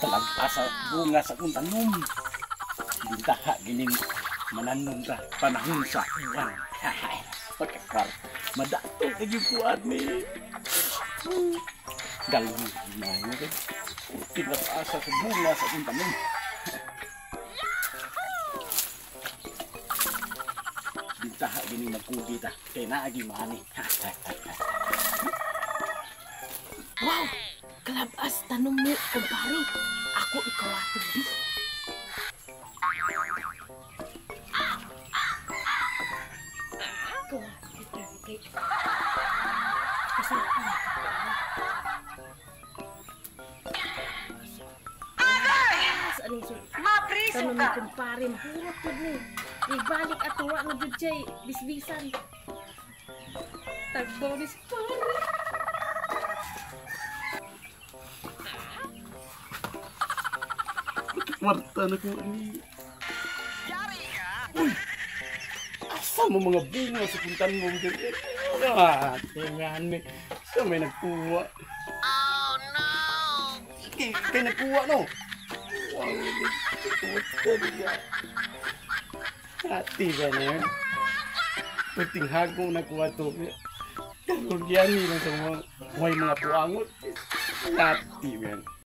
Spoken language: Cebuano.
Talagpa sa bunga sa akong tanom. Bintaha gining mananom ta panahon sa uwan. Pagkakar, madato ka yung kuan ni. Galong na yun. Tinapasa sa bunga sa akong tanom. Bintaha gining magkugi ta. Kay naagi maani. Wow! Kalabas tanom ni kumpare. Ako ikawatog bi. Kawatog kay kasi sa aning Mapriso tanom ni ka! kumpare mahurot pud ni. Ibalik ato wa na jud siya bisbisan. Tagbo ni si pare. Kwarta na ko ni. Uy! Asa mo mga bunga sa puntan mo? Ah, tingnan ni. Sa may nagkuha. Oh no! Kay, kay nagkuha no? Wow, kwarta niya. Ati ba na yun? Puting hago na kuha to. Karon yan lang sa mga, may mga puangot. Ati ba yan?